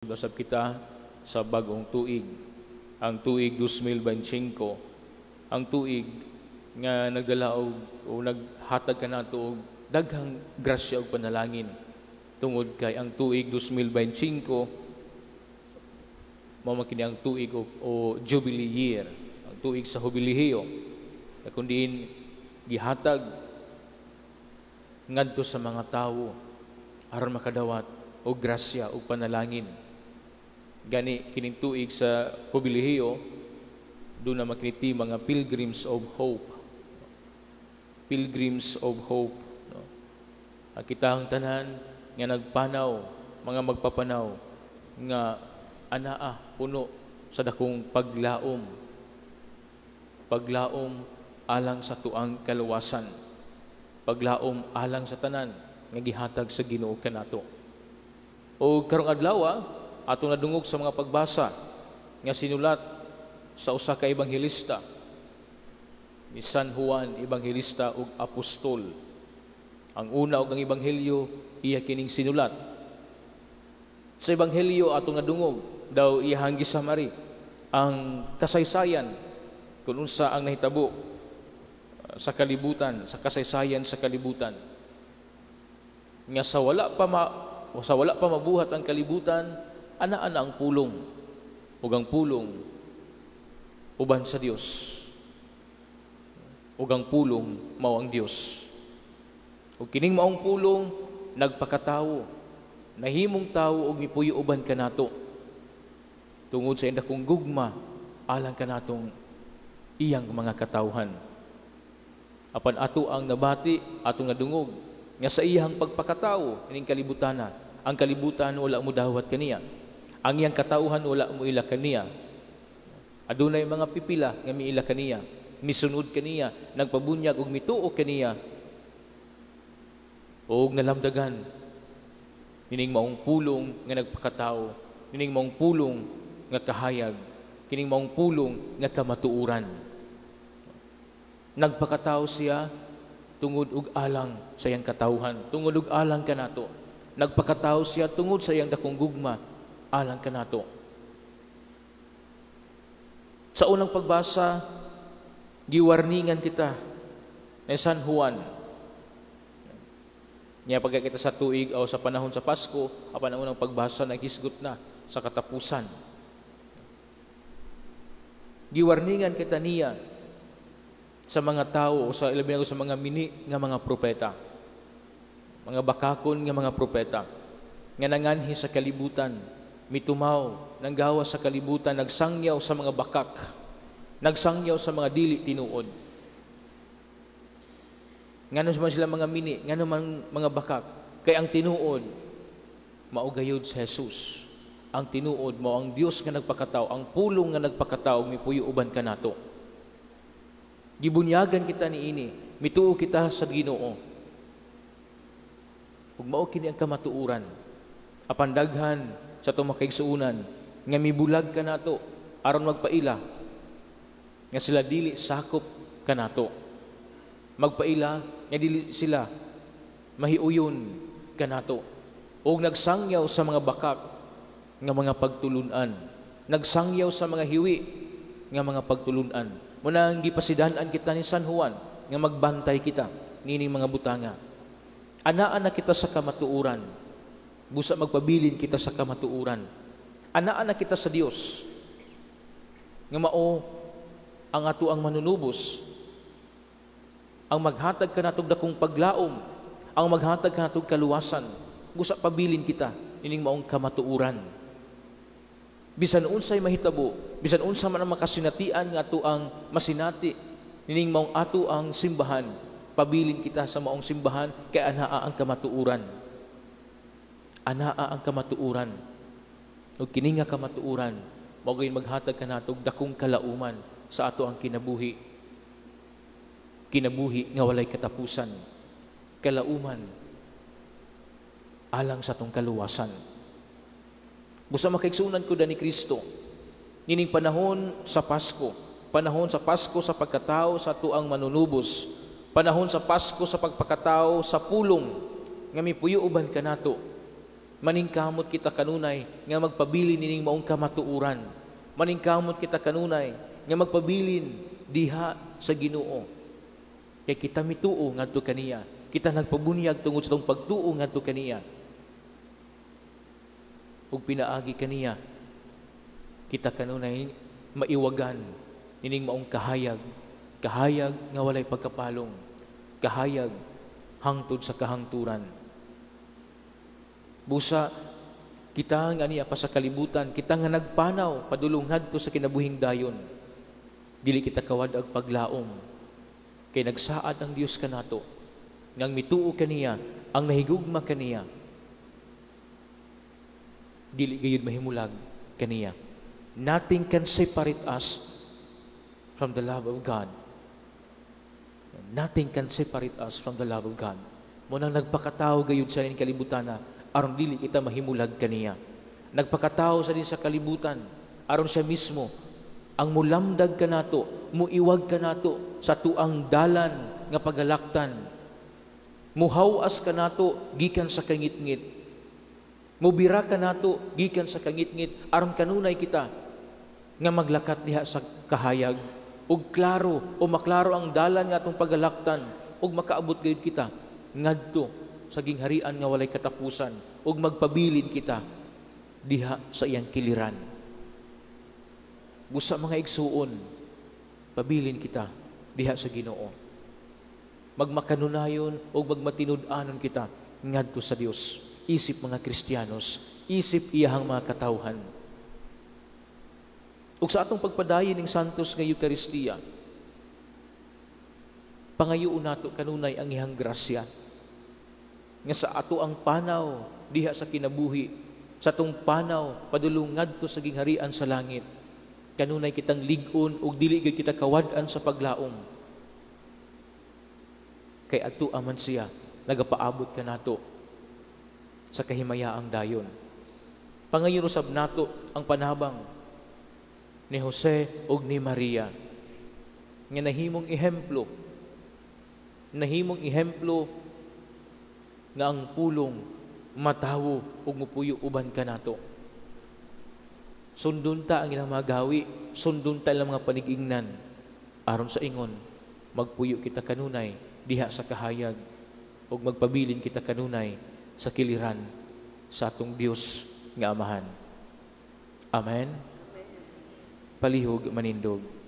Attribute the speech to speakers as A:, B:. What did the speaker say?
A: Usab kita sa bagong tuig, ang tuig 2025, ang tuig nga nagdala og o naghatag kanato og daghang grasya ug panalangin, tungod kay ang tuig 2025 mao man kini ang tuig o Jubilee Year, ang tuig sa Hubilihiyo, kung diin gihatag ngadto sa mga tawo aron makadawat og grasya ug panalangin. Gani kining tuig sa Hubilihiyo, duna man kini mga Pilgrims of Hope. Pilgrims of Hope, no? Ang kitang tanan nga nagpanaw, mga magpapanaw nga anaa puno sa dakong paglaom. Paglaom alang sa tuang kaluwasan. Paglaom alang sa tanan nga gihatag sa Ginoo kanato. O karong adlaw, atong nadungog sa mga pagbasa nga sinulat sa usa ka ebanghelista ni San Juan Evangelista ug Apostol. Ang una og ang ebanghelyo iya kining sinulat. Sa ebanghelyo atong nadungog daw iyahang gisamari ang kasaysayan kung unsa ang nahitabo sa kalibutan, sa kasaysayan sa kalibutan. Nga sa wala pa mabuhat ang kalibutan, anaa na ang pulong, ug ang pulong uban sa Dios, ug ang pulong mao ang Dios. Ug kining maong pulong nagpakatawo, nahimong tawo ug mipuyo uban kanato tungod sa dakong gugma alang kanatong iyang mga katawhan. Apan ato ang nabati, atong nadungog nga sa iyang pagpakatawo ining kalibutana, ang kalibutan wala mo dawat kaniya. Ang iyang katauhan wala mo ila kaniya. Adunay mga pipila nga miila kaniya, misunod kaniya, nagpabunyag og mituo kaniya. Og nalamdagan nining maong pulong nga nagpakatao, nining maong pulong nga kahayag, kining maong pulong nga kamatuoran. Nagpakatao siya tungod og alang sa iyang katawhan, tungod og alang kanato. Nagpakatao siya tungod sa iyang dakong gugma alang kanato. Sa unang pagbasa, giwarningan kita ni San Juan. Niya pagka kita sa tuig o sa panahon sa Pasko, apan ang unang pagbasa naghisgot na sa katapusan. Giwarningan kita niya sa mga tao o sa ilabi na sa mga mini nga mga propeta, mga bakakon nga mga propeta nga nanganhi sa kalibutan, mitumaw, nanggawa sa kalibutan, nagsangyaw sa mga bakak, nagsangyaw sa mga dili tinuod. Ngano man sila mga mini, ngano man mga bakak, kay ang tinuod mao gayud si Jesus. Ang tinuod mao ang Dios nga nagpakatao, ang pulong nga nagpakatao mipuyo uban kanato. Gibunyagan kita niini, mituo kita sa Ginoo. Ug mao kini ang kamatuoran. Apan daghan sa atong makaigsuonan nga mibulag kanato aron magpaila nga sila dili sakop kanato. Magpaila nga dili sila mahiuyon kanato. Og nagsangyaw sa mga bakak nga mga pagtulunan, nagsangyaw sa mga hiwi nga mga pagtulunan. Muna ang gipasidan-an kita ni San Juan nga magbantay kita nining mga butanga. Anaa na kita sa kamatuoran. Busa magpabilin kita sa kamatuoran. Anaa na kita sa Dios nga mao ang ato ang manunubos, ang maghatag kanatog dakong paglaom, ang maghatag kanatog kaluwasan. Busa pabilin kita nining maong kamatuoran. Bisan unsay mahitabo, bisan unsa man ang makasinatian nga ato ang masinati nining maong ato ang simbahan, pabilin kita sa maong simbahan kay anaa ang kamatuoran. Anaa ang kamatuoran. Ug kini nga kamatuoran mao gayud maghatag kanatog dakong kalauman sa ato ang kinabuhi. Kinabuhi nga walay katapusan. Kalauman alang sa atong kaluwasan. Busa makaigsunan ko ni Kristo, nining panahon sa Pasko, panahon sa Pasko sa pagkatao sa tuang manunubos, panahon sa Pasko sa pagpakatao sa pulong nga mipuyo uban kanato. Maningkamot kita kanunay nga magpabilin nining maong kamatuoran. Maningkamot kita kanunay nga magpabilin diha sa Ginoo. Kay kita mituo ngadto kaniya. Kita nagpabunyag tungod sa atong pagtuo ngadto kaniya. Ug pinaagi kaniya kita kanunay maiwagan nining maong kahayag, kahayag nga walay pagkapalong, kahayag hangtod sa kahangturan. Busa kita nga niya pa sa kalibutan, kita nga nagpanaw padulong ngadto sa kinabuhing dayon, dili kita kawad-ag paglaom, kay nagsaad ang Dios kanato ngang mituo kaniya, ang nahigugma kaniya, dili gayud mahimulag kaniya. Nothing can separate us from the love of God. Nothing can separate us from the love of God. Mao nang nagpakatao gayud sa ning kalibutan aron dili kita mahimulag kaniya. Nagpakatao sa din sa kalibutan aron siya mismo ang mulamdag kanato, muiwag kanato sa tuang dalan nga pagalaktan. Muhawas kanato gikan sa kangitngit. Mubira kanato gikan sa kangitngit aron kanunay kita nga maglakat diha sa kahayag ug klaro o maklaro ang dalan nga atong pagalaktan ug makaabot gayud kita ngadto sa gingharian nga walay katapusan ug magpabilin kita diha sa iyang kiliran. Busa, mga igsuon, pabilin kita diha sa Ginoo. Magmakanunayon ug magmatinud-anon kita ngadto sa Dios. Isip mga Kristiyanos, isip iyahang mga katawhan. Ug sa atong pagpadayon ning Santos nga Eukaristiya, pangayoon nato kanunay ang iyang grasya nga sa ato ang panaw diha sa kinabuhi, sa atong panaw padulong ngadto sa gingharian sa langit, kanunay kitang lig-on ug dili gyud kita kawad-an sa paglaom, kay adto aman siya nagapaabot kanato sa kahimayaang dayon. Pangayon usab nato ang panabang ni Jose ug ni Maria nga nahimong ehemplo nga ang Pulong matawo ug mupuyo uban kanato. Sundon ta ang ilang mga gawi, sundon ta ilang mga panigingnan aron sa ingon magpuyo kita kanunay diha sa kahayag ug magpabilin kita kanunay sa kiliran sa atong Dios nga Amahan. Amen. Palihog manindog.